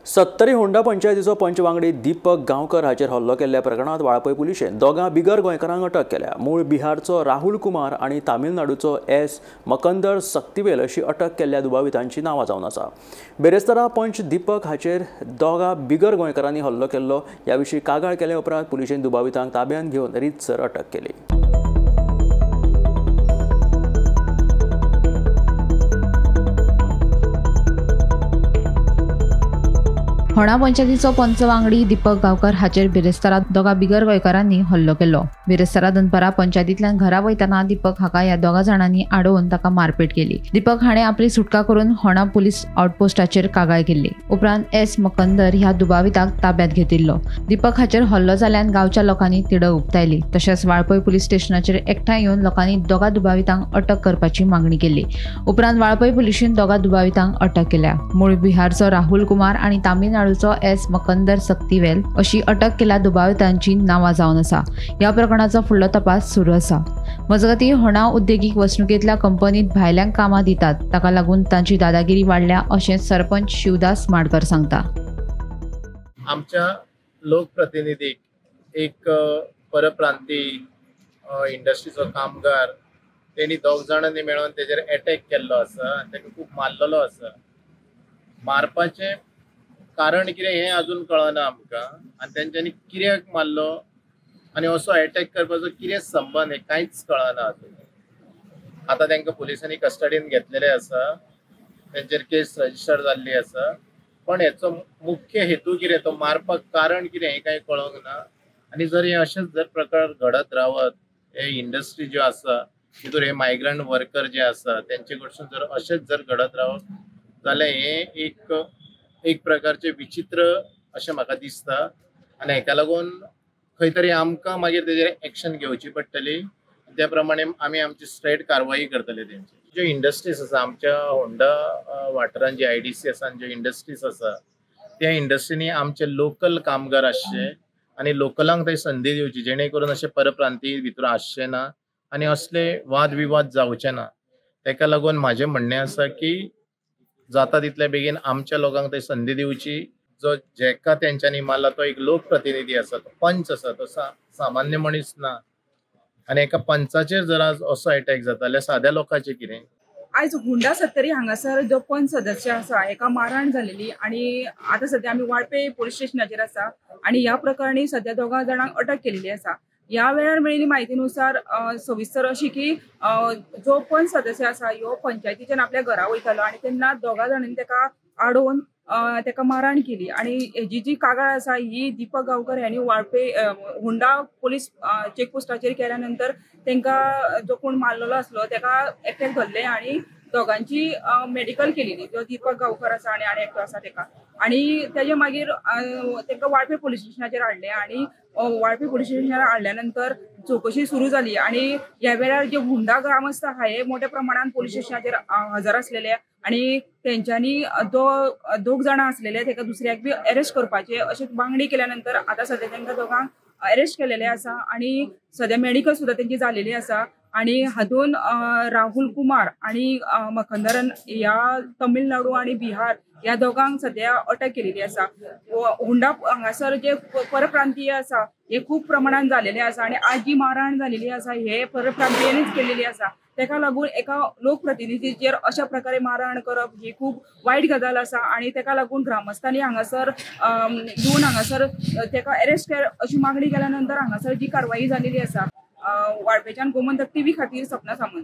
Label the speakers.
Speaker 1: Sattari Honda पंचायतीचो पंच वांगडी दीपक गांवकर हाचेर हल्लो केल्ल्या प्रकरणांत वाळपय पुलिशेन दोगां बिगर गोंयकारांक अटक केल्या. मूळ बिहारचो राहुल कुमार आनी तामिळनाडूचो एस मकंदर सक्तिवेल अशी अटक केल्ल्या दुबावितांची नांवां जावन आसा. बेरेस्तारा पंच दीपक हाचेर दोगां बिगर गोंयकारांनी हल्लो केल्लो. ह्या विशीं कागाळ केल्या उपरांत पुलिशेन दुबावितांक ताब्यांत घेवन रितसर अटक केली.
Speaker 2: होंडा पंचायतीचो पंच वांगडी दीपक गांवकर हाचेर बिरेस्तारा दोगा बिगर गोंयकारांनी हल्लो केलो. बिरेस्तारा दनपारा पंचायतींतल्यान घरा वयतना दीपक हाका ह्या दोगा जाणांनी आडोवन ताका मारपेट केली. दीपक हाणें आपली सुटका करून होंडा पुलीस आउटपोस्टाचेर कागाळ केल्ली. उपरांत एस मकंदर ह्या दुबाविताक ताब्यांत घेतिल्लो. दीपक हाचेर हल्लो जाल्यान गांवच्या लोकांनी तिडक उक्तायली. तशेंच वाळपय पुलीस स्टेशनाचेर एकठांय येवन लोकांनी दोगा दुबावितांक अटक करपाची मागणी केली. उपरांत वाळपय पुलिशेन दोगा दुबावितांक अटक केल्या. मूळ बिहारचो राहुल कुमार आनी तामिळनाडू एस मकंदर सक्तिवेल अशी अटक केल्या दुबावितांची नांवां जावन आसा. ह्या प्रकरणाचो फुडलो तपास सुरू आसा. मजगतीं होंडा उद्देगीक वसणुकेंतल्या कंपनीत भायल्यांक कामां दितात, ताका लागून तांची दादागिरी वाडल्या अशें सरपंच शिवदास माडकर सांगता.
Speaker 3: आमच्या लोकप्रतिनिधीक एक परप्रांती इंडस्ट्रीचो कामगार तेणी दोग जाणांनी मेळून तेजेर एटॅक केल्लो आसा आनी ताका खूब मारलेलो आसा. मारपाचें कारण कितें हें अजून कळना आमकां आनी तेंच्यांनी कित्याक मारलो आनी असो एटॅक करपाचो कितें संबंद हें कांयच कळना अजून. आतां तांकां पुलिसांनी कस्टडीन घेतलेले आसा, तेंचेर केस रजिस्टर जाल्ली आसा. पण हेचो मुख्य हेतू कितें, तो मारपाक कारण कितें हें कांय कळोंक ना. आनी जर हे अशेंच जर प्रकार घडत रावत, हे इंडस्ट्री ज्यो आसा तितूर हे मायग्रंट वर्कर जे आसा तेंचे कडसून जर अशेंच जर घडत रावत जाल्यार हें एक प्रकारचे विचित्र अशें म्हाका दिसता. आनी हेका लागून खंय तरी आमकां मागीर तेजेर एक्शन घेवची पडटली. त्या प्रमाणे आमी आमची स्ट्रेट कारवाई करतले. तेंची ज्यो इंडस्ट्रीज आसा आमच्या होंडा वाठारान जी IDC आसा आनी ज्यो इंडस्ट्रीज आसा त्या इंडस्ट्रीनी आमचे लोकल कामगार आसचे आनी लोकलांक थंय संदी दिवची, जेणे करून अशें परप्रांती भितर आसचे ना आनी असले वाद विवाद जावचे ना. तेका लागून म्हाजें म्हणणें आसा की जाता तितले बेगीन आमच्या लोकांक थंय संदी दिवची. जो जेका तेंच्यांनी मारला तो एक लोकप्रतिनिधी आसा, तो पंच आसा, तो सामान्य मनीस ना. आनी एका पंचाचेर जर आज असो एटॅक जाता जाल्यार साद्या लोकांचें कितें?
Speaker 4: आयज होंडा सत्तरी हांगासर जो पंच सदस्य आसा हेका मारहाण जालेली आनी आतां सद्या आमी वाळपय पुलीस स्टेशनाचेर आसा आनी ह्या प्रकरणी सद्या दोगां जाणांक अटक केलेली आसा. ह्या वेळार मेळिल्ली म्हायतीनुसार सविस्तर अशी की जो पंच सदस्य आसा ह्यो पंचायतीच्यान आपल्या घरा वयतालो आनी तेन्ना दोगां जाणांनी ताका आडोवन ताका मारहाण केली. आनी हेजी जी कागाळ आसा ही दीपक गांवकर ह्यांनी वाळपय होंडा पुलीस चेकपोस्टाचेर केल्या नंतर तांकां जो कोण मारलेलो आसलो ताका एकट्याक धरलें आनी दोगांची मेडिकल केलेली, जो दीपक गांवकर आसा आनी आनी एकटो आसा ताका. आनी तेजे मागीर तांकां वाळपय पुलीस स्टेशनाचेर हाडलें आनी वाळपय पुलीस स्टेशनार हाडल्या नंतर चवकशी सुरू जाली. आनी ह्या वेळार जे होंडा ग्रामस्थ आहा हे मोठ्या प्रमाणान पुलीस स्टेशनाचेर हजर आसलेले आनी तेंच्यांनी दोग जाणां आसलेले ताका दुसऱ्याक बी अरेस्ट करपाचे अशें मागणी केल्या नंतर आतां सद्या तांकां दोगांक अरेस्ट केलेले आसा आनी सद्या मेडिकल सुद्दां तेंची जालेली आसा. आनी हातून राहुल कुमार आनी मकंदरन ह्या तमिळनाडू आनी बिहार ह्या दोगांक सद्या अटक केलेली आसा. होंडा हांगासर जे परप्रांतीय आसा हे खूब प्रमाणान जालेले आसा आनी आज जी मारहाण जालेली आसा हे परप्रांतीयांनीच केलेली आसा. ताका लागून एका लोकप्रतिनिधीचेर अशा प्रकारे मारहाण करप ही खूब वायट गजाल आसा आनी ताका लागून ग्रामस्थांनी हांगासर येवन हांगासर ताका अरेस्ट कर अशी मागणी केल्या नंतर हांगासर जी कारवाई जालेली आसा. वाळपेच्यान गोमंतक टीव्ही खातीर सपना सामंत.